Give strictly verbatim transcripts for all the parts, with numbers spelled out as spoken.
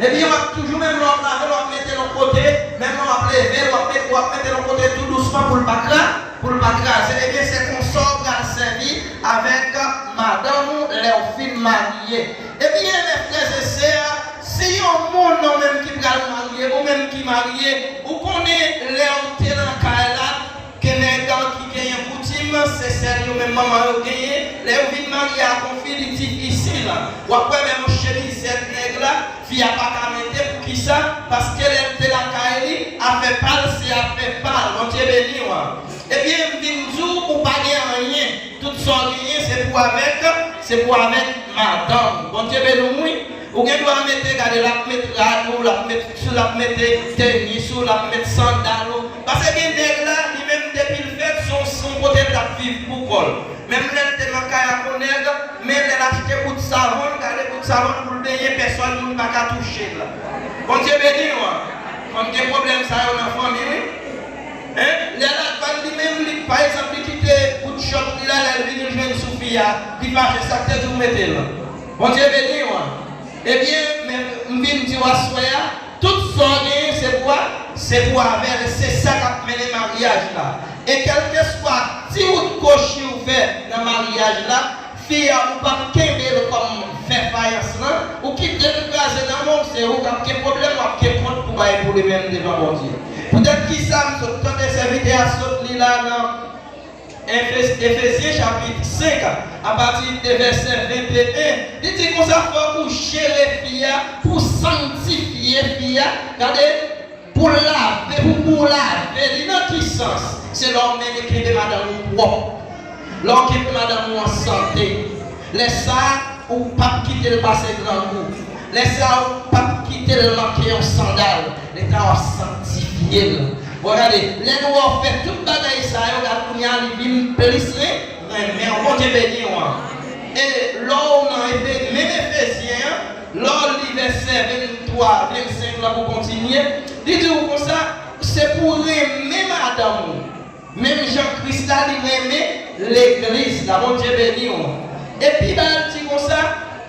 Ebyen, w ap toujou, menm lè w ap lave l, w ap mete l yon kote, menm lè w ap leve l, w ap met-, w ap mete l yon kote tou dousman pou l pa kra-, pou l pa kraze. Ebyen, se konsa w pral sèvi avèk madanm ou lè w fin marye. Ebyen, mè frè e sè, si yon moun, ou menm ki pral marye, ou menm ki marye, ou konnen lè w te nan kay la, gen nèg ki genyen koutim, se sèl yo menm manman yo genyen. Lè yo vin marye ak yon fi, li difisil. W ap wè menm chemizèt nèg la, fi a pa ka mete. Poukisa? Paske lè l te lakay li, afè pa l, se afè pa l. Bondye beni w. Ebyen, m vin di w, ou pa gen anyen. Tout sa w genyen, se pou avèk, se pou avèk madanm. Bondye beni w, wi. Ou gen dwa mete, gade, l ap met rad ou, l ap met, l ap mete tenis ou, l ap met sandal ou. Paske gen nèg la, li menm depi l fèt, se yon, se yon kote l t ap viv pou kò l. Menm lè l te nan kay ak yon nèg, men lè l achte bout savon, l gade bout savon pou l benyen, pèsòn moun pa ka touche l. Bondye beni w. Konn gen pwoblèm sa yo nan fanmi, wi. Hein? Lè l ap vann li menm, li, pa egzanp, li kite bout chòt li la, lè l vini, l jwenn sou fi a, li fache, sa k te di w mete l. Bondye beni w. Ebyen, men m vin di w aswè a, tout sa w genyen, se pou a, se pou avè l, se sa k ap mennen maryaj la. E kèlkeswa ti wout kochi w fè nan maryaj la, fi a, ou p ap kenbe l kòm fè fayans lan, ou kite l kraze nan men w, se ou k ap gen pwoblèm, w ap gen kont pou bay pou li menm devan Bondye. Poutèt kisa m sot tande sèvitè a sot li la nan Efez-, Efezyen chapit senk, apati de vèsè venteyen, li di konsa, fòk ou jere fi a, pou sanktifye fi a. Gade, pou lave, pou, pou lave li nan ki sans? Se lè w mennen kenbe madanm ou pwòp. Lè w kenbe madanm ou an sante. Lè sa a, ou p ap kite l pase grangou. Lè sa a, ou p ap kite l manke yon sandal. Lè sa a, w ap sanktifye l. Bon, gade, lè nou wè w fè tout bagay sa yo, gade kounye a li vin plis ren-, renmen w. Bondye beni w. E lè w nan Efe-, menm Efezyen an, lè w li vèsè venntwa, vennsenk la pou kontinye, li di w konsa, se pou renmen madanm ou. Menm jan Kris la, li renmen legliz la. Bondye beni w. Epi Bib la di konsa,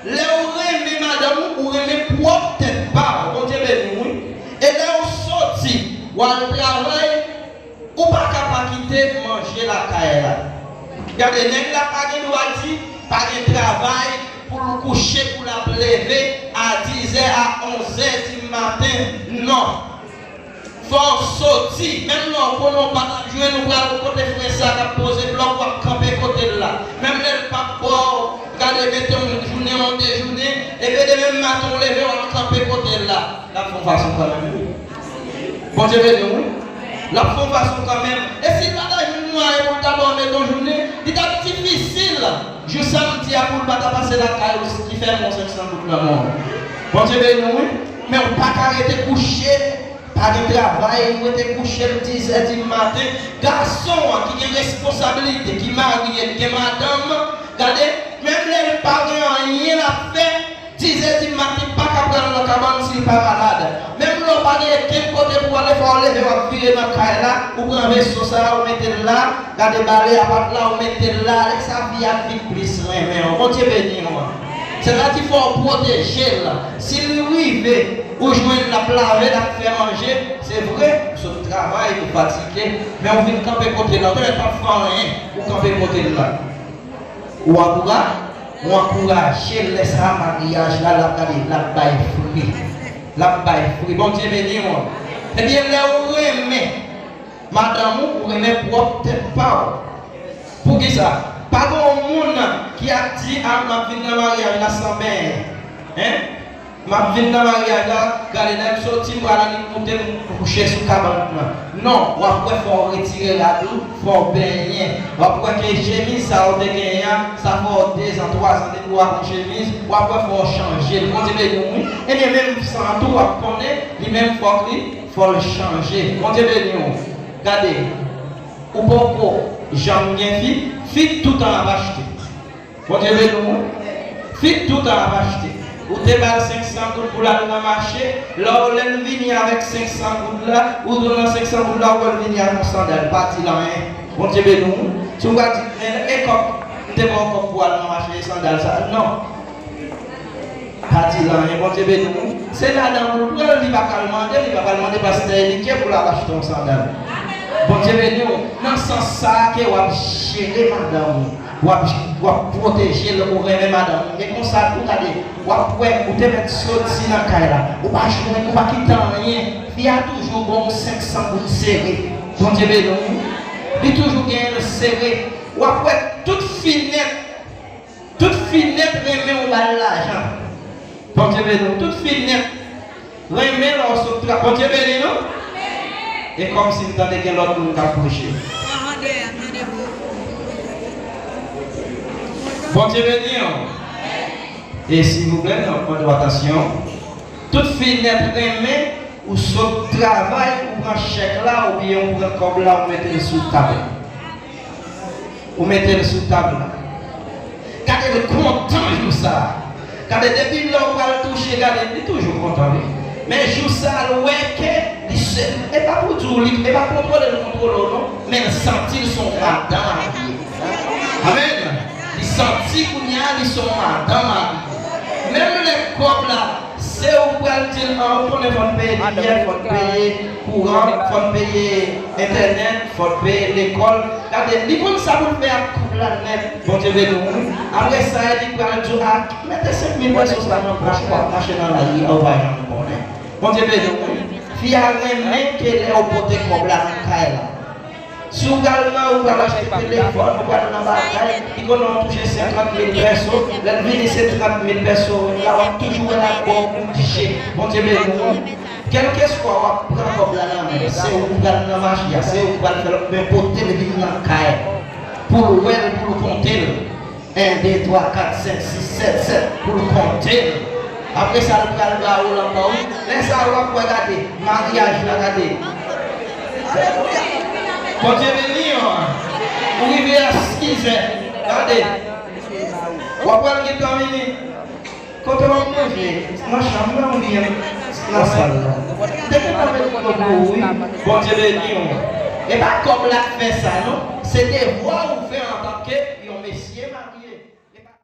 lè w renmen madanm ou, ou renmen pwòp tèt pa w. Bondye beni w, wi. E lè w soti, w al travay, ou pa ka pa kite manje lakay la. Gade, nèg la pa gen dwa di, pa gen travay, pou l kouche, pou l ap leve a dizè, a onzè di maten. Non. Fò w soti. Menm lè w konnen w pa t ap jwenn, ou pral kote frè sa k ap poze blòk, w ap kanpe kote l la. Menm lè l p ap ba w, gade, mete yon jounen, yon de jounen, epi demen maten w leve, w al kanpe kote l la. L ap fè yon fason kanmenm, wi. Bondye beni w, wi. L ap fè yon fason kanmenm. E si l pa ta jwenn mwayen pou l ta ba w mete yon jounen, li t ap difisil. Jou samdi a pou l pa ta pase lakay ou, ki fè yon senk san goud nan men w. Bondye beni w, wi. Men w pa ka rete kouche. Pa gen travay, ou rete kouche l dizè di maten. Gason an ki gen responsabilite, ki marye, ki gen madanm, gade, menm lè l pa gen anyen l ap fè, dizè di maten pa ka pral nan kabann si l pa malad. Menm lè w pa gen kenn kote pou w ale, fò w leve w ap vire nan kay la, ou pran veso sa a, ou mete l la, gade bale a pa t la, ou mete l la, lè sa fi a vin plis renmen w. Bondye beni w. Sètadi fò w pwoteje l. Si l rive, ou jwenn l ap lave, l ap fè manje, se vre, ou sot travay, ou fatige, men ou vin kanpe kote l la, ou genlè p ap fè anyen, ou kanpe kote l la. Ou ankoura-, ou ankouraje l, lè sa a maryaj la, l ap gade, l ap bay fwi. L ap bay fwi. Bondye beni w. Ebyen, lè ou renmen madanm ou, ou renmen pwòp tèt pa w. Poukisa? Pa gen yon moun ki ap di, a, m ap vin nan maryaj la san benyen. Hein? M ap vin nan maryaj la, gade, lè m soti, m pral annik moute, m kouche sou kabann nan. Non, w ap wè fò w retire rad ou, fò w benyen. W ap wè ke chemiz sa w te genyen an, sa fè w dezan, twazan depi w ak yon chemiz, w ap wè fò w chanje l. Bondye beni w, wi. Ebyen, menm san an tou, w ap konnen, li menm fòk li, fò l chanje. Bondye beni w. Gade, ou poko janm gen fi, fi toutan ap achte. Bondye beni w. Fi toutan ap achte. Ou te ba l senk san goud pou l al nan mache, lè w, lè l vini avèk senk san goud la, ou tounen senk san goud la, ou wè l vini ak yon sandal, pa di l anyen. Bondye beni w. Si w pa di, men e kòb, m te ba w kòb pou al nan mache, e sandal sa. Non. Pa di l anyen, Bondye beni w. Se madanm ou l pran, li pa pral mande, li pa pral mande pastè Elitye pou l al achte yon sandal. Bondye beni w. Nan sans sa a ke w ap jere madanm ou, w ap, w ap pwoteje l, ou renmen madanm ou. E konsa tou, gade, w ap wè, ou te mèt soti nan kay la, ou pa jwenn, ou pa kite anyen. Fi a toujou ba w senk san goud sere. Bondye beni w. Li toujou genyen l sere. W ap wè tout fi nèt, tout fi nèt renmen w ba l lajan. Bondye beni w. Tout fi nèt renmen lè w sot tra-, Bondye beni nou. E kòmsi m tande gen lòt moun k ap preche. Bondye beni w. E silvouplè, nou ap mande w atansyon. Tout fi nèt renmen ou sot travay, ou pran chèk la, oubyen ou pran kòb la, ou mete l sou tab la. Ou mete l sou tab la. Gade l kontan jou sa a. Gade depi lè w pral touche, gade, li toujou kontan, wi. Men jou sa a, l wè ke li se, e pa pou di w li, e pa kontwole l kontwole w non, men l santi l se yon madanm abiye. Amèn. Li santi kounye a, li se yon madanm abiye. Menm lè kòb la, se ou pral di l, an, ou konnen fò n peye limyè, fò n peye kouran, fò n peye entènèt, fò n peye lekòl. Gade, li konn sa pou l fè ak kòb la nèt. Bondye beni w, wi. Apre sa, li pral di w, a, mete senk mil peso sa nan pòch ou, w ap mache nan lari a, ou pa janm konnen. Bondye beni w, wi. Fi a renmen ke lè ou pote kòb la nan kay la. Si w pral nan, ou pral achte telefòn, ou pral nan bagay, li konnen w touche senkant mil peso, lè l vini se trant mil peso, la w ap toujou wè l ap ba w kout je. Bondye beni w. Kèlkeswa w ap pran kòb la nan men l, se ou k pral nan mache a, se ou k pral fè l, men pote l vin nan kay pou l wè l, pou l konte l. En, de, twa, kat, senk, sis, sèt, sèt, pou l konte l. Apre sa, l pral ba ou l ankò, wi. Lè sa a, w ap wè, gade, maryaj la, gade. Bondye beni w. Ou rive a sizè, gade. W ap wè l gentan vini. Kote w ap manje? Nan chanm nan oubyen nan sal la? Te gentan met dlo pou ou, wi. Bondye beni w. E pa kòb la k fè sa, non. Se devwa ou